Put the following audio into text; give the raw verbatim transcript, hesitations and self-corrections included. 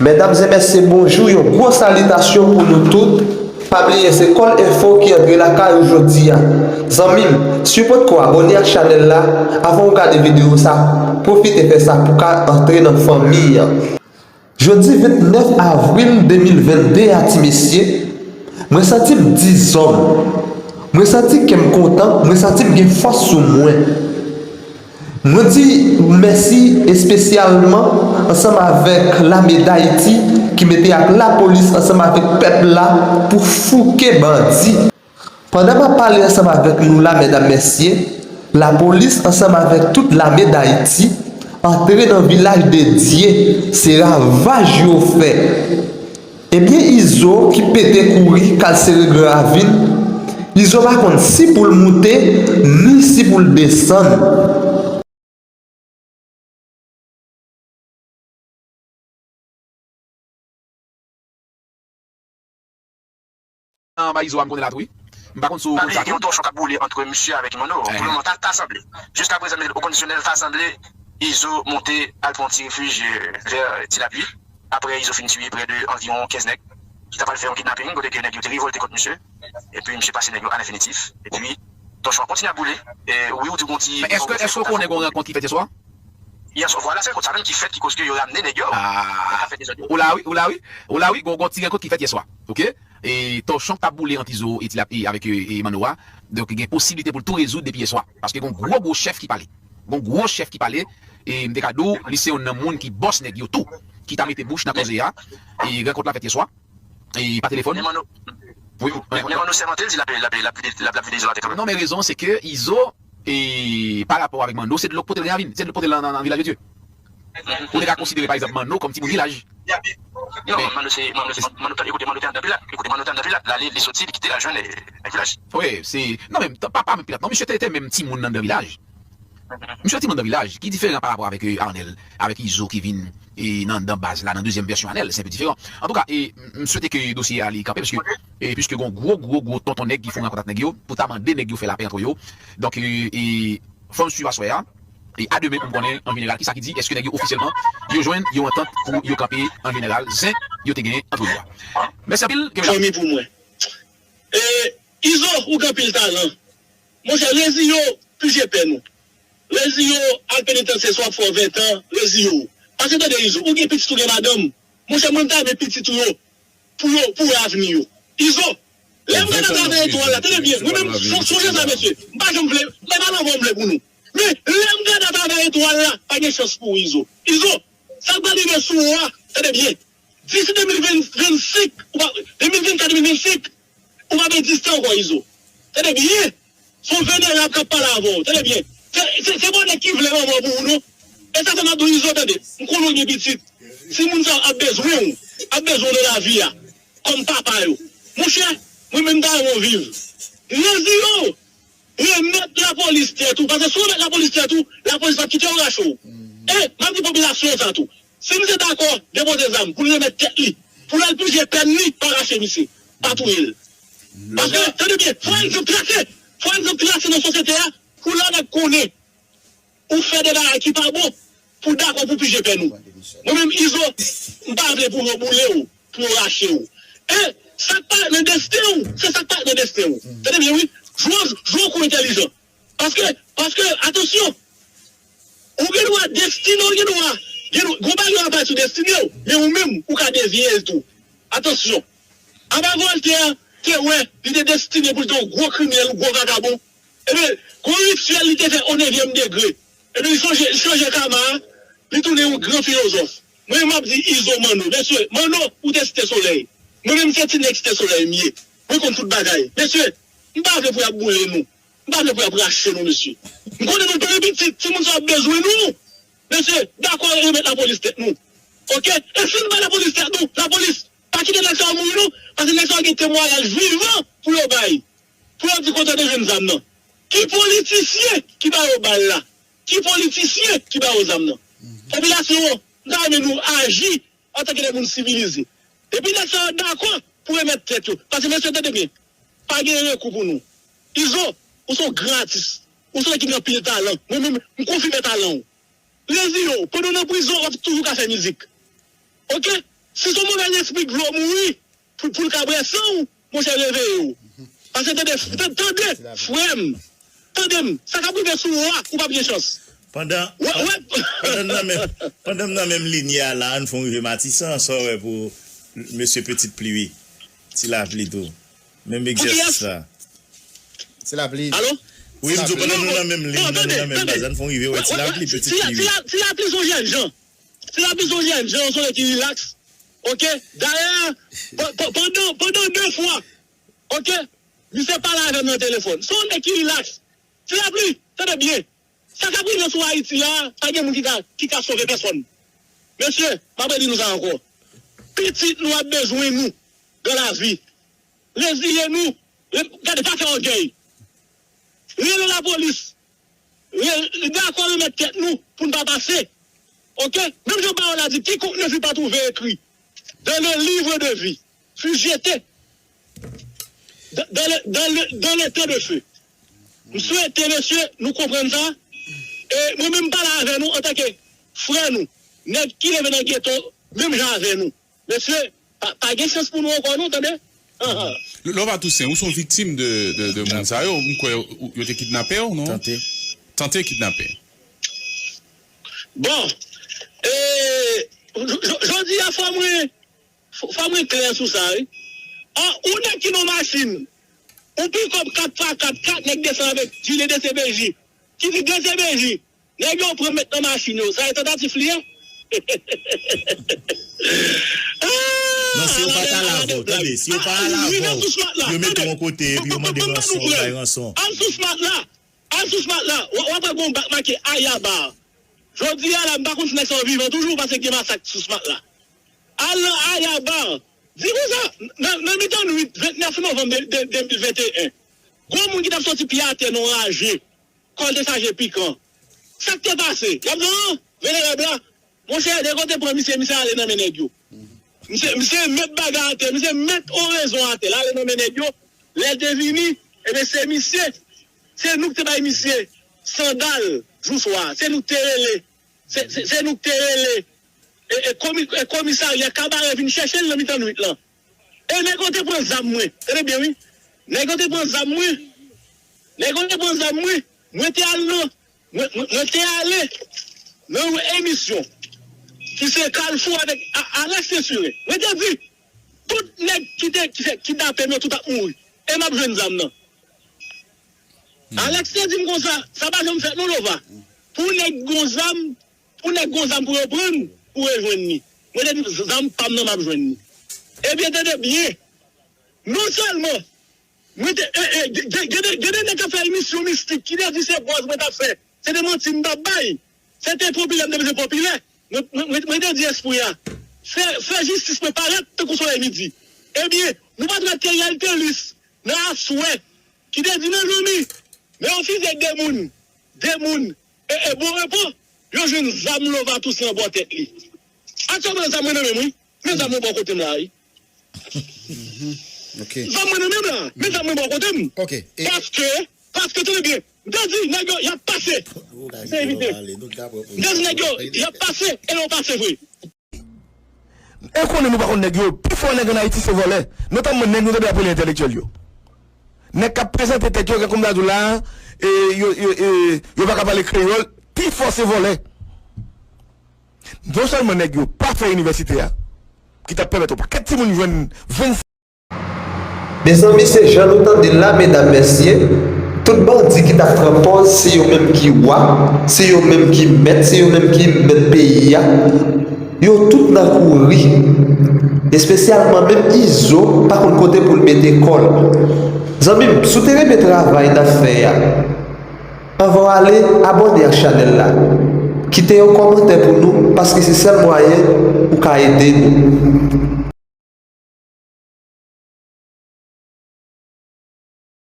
Medam e mesye, bonjou, yon gwo salitasyon pou nou tout. Pa bliye, se Kòl Enfo ki antre lakay ou jodi a. Zanmi m, si w potko abòne ak chanèl la, avan w gade videyo sa, pwofite fè sa pou w ka antre nan fanmi an. Jodi vennèf avril de mil vennde a, ti mesye, mwen santi m dizòm. Mwen santi kè m kontan, mwen santi m gen fòs sou mwen. Mwen di mèsi espesyalman ansanm avèk Lame Dayiti ki mete ak lapolis ansanm avèk pèp la pou fouke bandi. Pandan m ap pale ansanm avèk nou la, medam, mesye, lapolis ansanm avèk tout Lame Dayiti antre nan Vilaj de Dye, se ravaj yo fè. Ebyen, Izo ki pete kouri k al sere Gran Ravin, Izo pa konn si pou l moute, ni si pou l desann. Anba Izo a, m konnen l ap tou wi. M pa konn si w konn sa tou. Gen yon tòchon k ap boule ant misye avèk Manno. Pou le moman, ta, ta sanble. Jiska prezan, o kondisyonèl, ta sanble Izo monte al pran yon ti refij, euh, vè Ti Lapli. Apre Izo fin tiye prè de anviwon kenz nèg ki ta pral fè yon kidnaping, kote ke nèg yo te revòlte kont misye. Epi misye pase nèg yo a lenfinitif. Epi tòchon an kontinye ap boule. E wi, ou di w gon ti... Men èske, èske w konnen gon rankont ki fèt yè swa? Yè swa, vwala, se rankont sa menm ki fèt, ki koz ke yo ramne nèg yo. Ah. Yo ka fè dezòd yo. Ou la wi, ou la wi. Ou la wi, gon, gon ti rankont ki fèt yè swa. Oke? E tòchon k t ap boule ant Izo e Ti Lapli, e, avèk, e, e Manno a. Donk, gen posiblite pou l tou rezoud depi yè swa. Paske gon gwo, gwo chèf ki pale. Gon gwo chèf ki pale. E m te ka di w, li se youn nan moun ki bòs nèg yo tou. Ki ta mete bouch nan koze a. E rankont la fèt yè swa. E pa telefòn. Men Manno, wi, men, men Manno sèmante, l di l ap, l ap, l ap vide, l ap, l ap vide izolatè kanmenm. Non, men rezon, se ke Izo, e pa rapò avèk Manno, se de lòt kote l gen ravin, se de lòt kote l nan, nan, nan Vilaj de Dye. Ou te ka konsidere, pa egzanp, Manno kòm timoun vilaj. Non, men Manno se, Manno se, Manno, ekoute, Manno te anndan Pilat. Ekoute, Manno te anndan Pilat. La, li, li soti, li kite, l al jwenn, eh, nèg vilaj. Wi, se, non, men, pa, pa menm Pilat. Non, misye te, te menm timoun anndan vilaj. Misye yon timoun nan vilaj, ki diferan pa rapò avèk, e, Arnel, avèk Izo ki vin, e, nan, nan baz la, nan dezyèm vèsyon Arnel, se enpe diferan. Antouka, e, m, m swete ke dosye a li kanpe, paske, e, piske gon gwo, gwo, gwo tonton nèg ki fè yon rankont ak nèg yo, pou ta mande nèg yo fè lapè ant yo. Donk, e, e, fò n swiv aswè a, e, a demen pou m konnen, an jeneral, kisa ki di, èske nèg yo ofisyèlman, yo jwenn yon antant pou yo kanpe, an jeneral, zen yo te genyen ant yo a. Mèsi anpil, kenbe la. Fanmi pou mwen. E, Izo, ou gen anpil talan. Monchè, reziye w, pije pèn ou. Reziye w, al penitansye, swa ap fè w ven tan, reziye w. Paske tande, Izo, ou gen pitit, ou gen madanm. Monchè, mwen, m ta renmen pitit ou yo, pou yo, pou wè avni yo. Izo, lè m gade atravè etwal la, tande byen, mwen menm, son-, sonje sa, mesye, m pa janm vle, m pa nan vwa m vle pou nou. Men, lè m gade atravè etwal la, pa gen chans pou ou, Izo. Izo, sa k pral rive sou ou a, tande byen, disi de mil ven, vennsenk, ou pa, de mil vennkat, de mil vennsenk, ou p ap egziste ankò, Izo. Tande byen. Se yon venerab k ap pale avè w. Tande byen. Se, se, se bon nèg ki vle lanmò pou ou, non. E sa fè m ap di w, Izo, tande. M konnen w gen pitit. Timoun sa yo ap bezwen w. Ap bezwen w nan lavi a. Kòm papa yo. Monchè, mwen menm, m ta renmen w viv. Reziye w. Remèt lapolis tèt ou. Paske si w remèt lapolis tèt ou, lapolis p ap kite yo rache w. E, m ap di popilasyon an sa tou. Si misye dakò depoze zam pou l remèt tèt li, pou l al pije pèn li, pa rache misye, pa touye l. Paske, tande byen, fò egzanp trase, fò egzanp trase nan sosyete a, pou lòt nèg konnen ou fè de bagay ki pa bon, pou dakò pou pije pèn ou. Mwen menm, Izo, m pa vle pou yo boule w, pou yo rache w. E sa k parèt nan desten w, se sa k parèt nan desten w. Tande byen, wi. Jwe, jwe kou entèlijan. Paske, paske, atansyon, ou gen dwa destine w, gen dwa, gen dwa, gon bagay yo ap bay sou destine w, men ou menm, ou ka devye l tou. Atansyon. Apa Voltaire te wè, li te destine pou l te yon gwo kriminèl, yon gwo vagabon. Ebyen, gon rityèl li te fè o nevyèm degre. Ebyen, li sonje, li chanje kama a, li tounen yon gran filozòf. Mwen, m ap di Izo Manno. Mesye, Manno, ou te Site Solèy. Mwen menm, se ti nèg Site Solèy m ye. Mwen konn tout bagay. Mesye, m pa vle pou y ap boule nou. M pa vle pou y ap rache nou, mesye. M konnen nou plen pitit, timoun sa yo ap bezwen nou. Mesye, dakò remèt lapolis tèt nou. Oke? E si n bay lapolis tèt nou, lapolis, pa kite nèg sa yo mouri non, paske nèg sa yo gen temwayaj vivan pou yo bay. Pou yo di kote yo te jwenn zam nan. Ki politisyen ki ba yo bal la? Ki politisyen ki ba yo zam nan? Popilasyon an, m ta renmen nou aji antanke de moun sivilize. Depi nèg sa yo dakò pou remèt tèt yo. Paske mesye, tande byen, pa gen rekou pou nou. Izo, ou se yon gran atis. Ou se yon nèg ki gen anpil talan. Mwen menm, m konfime talan w. Reziye w. Pandan w nan prizon, w ap toujou ka fè mizik. Oke? Si se yon movèzespri dlo mouri pou, pou l ka bwè san w, monchè, reveye w. Paske tande, tande, tande, frè m, tande m, sa k ap rive sou ou a, ou p ap gen chans. Pandan, wè, wè. Pandan m nan menm, pandan m nan menm linyè a la, ann fè w rive Matisan, sa w wè pou mesye Petit Pli, wi. Ti Lapli tou. Menm egzèsis la. Ti Lapli. Alo? Wi, m di w, pandan nou nan menm liy, pandan nou nan menm baz, ann fè w rive wè Ti Lapli, Petit Pli, wi. Ti Lapli se yon jèn jan. Ti Lapli se yon jèn jan, se yon nèg ki rilaks. Oke? Dayè, pa- pa- pandan, pandan de fwa, oke, misye pale avè m nan telefòn. Se yon nèg ki rilaks. Ti Lapli, tande byen. Sa k ap rive sou Ayiti a, pa gen moun ki ka, ki ka sove pèsòn. Mesye, m ap redi nou sa ankò. Pitit nou ap bezwen nou dan lavi. Reziye nou. Re- Gade, pa fè ògèy. Rele lapolis. Re- Dakò remèt tèt nou pou n pa pase. Oke? Menm jan pawòl la di, quiconque ne fut pas trouvé écrit dans le livre de vie fut jeté dans, dans le, dans le, dans l'étang de feu. M swete, mesye, nou konprann sa. E mwen menm m pale avè nou antanke frè nou, nèg ki leve nan geto, menm jan avè nou. Mesye, pa, pa gen chans pou nou ankò, non, tande? Anhan. Lova Toussaint, ou se yon viktim de, de, de moun sa yo. M kwè ou- yo te kidnape w, non? Tante. Tante kidnape. Bon, e, j- j- jodi a, fò mwen, fò, fò mwen klè sou sa, wi. An, ou nèg ki nan machin, ou pikòp kat pa kat, kat nèg desann avèk jile D C P J, ki di D C P J, nèg yo pran met nan machin yo, sa e tantatif li ye? Ah, non, si yo pa t al avè w, tande, si yo pa al avè w, yo mete w yon kote, epi yo mande ranson, yo bay ranson. Al sou Smat la, al sou Smat la, w w ap wè gon bak make Ayaba. Jodi a la, m pa konn si nèg sa yo vivan toujou, paske gen masak sou Smat la. Al nan Ayaba, di konsa, nan, nan mitan nwit, vennèf novanm de, de, de mil venteyen, gon moun ki t ap soti pye atè nan yon raje, kò l te chaje pikan. Sa k te pase? Y ap di, an, venerab la, monchè, nèg yo te pran misye, misye ale nan men nèg yo. Misye, misye met bagay atè, misye met orezon atè, l ale nan men nèg yo. Lè l te vini, ebyen, se misye, se nou k te bay misye sandal jou swa, se nou k te rele, se, se, se nou k te rele, e, e, komi, e, komisarya Kabarè vin chèche l nan mitan nwit lan. E nèg yo te pran zam mwen. Tande byen, wi. Nèg yo te pran zam mwen. Nèg yo te pran zam mwen. Mwen te al nan, mwen, mwen, mwen te ale nan yon emisyon ki se Kalfou avèk A- Alex Saint-Cyr. Mwen te di, tout nèg ki te, ki te kidnape m yo, tout ap mouri. E m ap jwenn zam nan. Alex te di m konsa, sa pa janm fèt non, Lova. Pou nèg gon zam, pou nèg gon zam pou yo pran, pou yo jwenn li. Mwen te di, zam pa m nan m ap jwenn li. Ebyen, tande byen. Non sèlman, mwen te, e, e, gen, gen, gen de, gen de nèg k ap fè emisyon mistik ki te di se buzz mwen t ap fè. Se te manti m t ap bay. Se te popilè m te bezwen popilè. Mwen, mwen, mwen, mwen te di espri a, fè, fè jistis mwen parèt tankou solèy midi. Ebyen, nou pa t wè Theriel Thelus nan aswè ki te di, mezanmi, men yon fize de moun, de moun, e, e bon repo, yo jwenn zam Lova Toussaint anbò tèt li. Aktyèlman, zam mwen nan men m, wi. Men zam mwen bò kote m la, wi. Zam mwen nan men m la, men zam mwen bò kote m. Paske, paske, tande byen, m te di, nèg yo, y ap pase. Se evite. M te di, nèg yo, y ap pase, e yo pase vre. E konnen nou pa konn nèg yo, pifò nèg ann Ayiti se vòlè. Notamman nèg nou tande ap rele entèlektyèl yo. Nèg k ap prezante tèt yo, gen kòm m ta di w la, e, yo, yo, e, yo pa ka pale kreyòl, pifò se vòlè. Non sèlman nèg yo pa fè inivèsite a, ki t ap pèmèt yon pakèt timoun jwenn vennsenk. Mezanmi, se jan nou tande l la, medam, mesye, tout bandi ki t ap pran pòz se yo menm ki wa, se yo menm ki mèt, se yo menm ki mèt peyi a, yo tout nan kouri. Espesyalman menm Izo pa konn kote pou l mete kò l. Zanmi m, si w te renmen travay n ap fè a, anvan w ale, abòne ak chanèl la. Kite yon kòmantè pou nou, paske se sèl mwayen ou ka ede nou.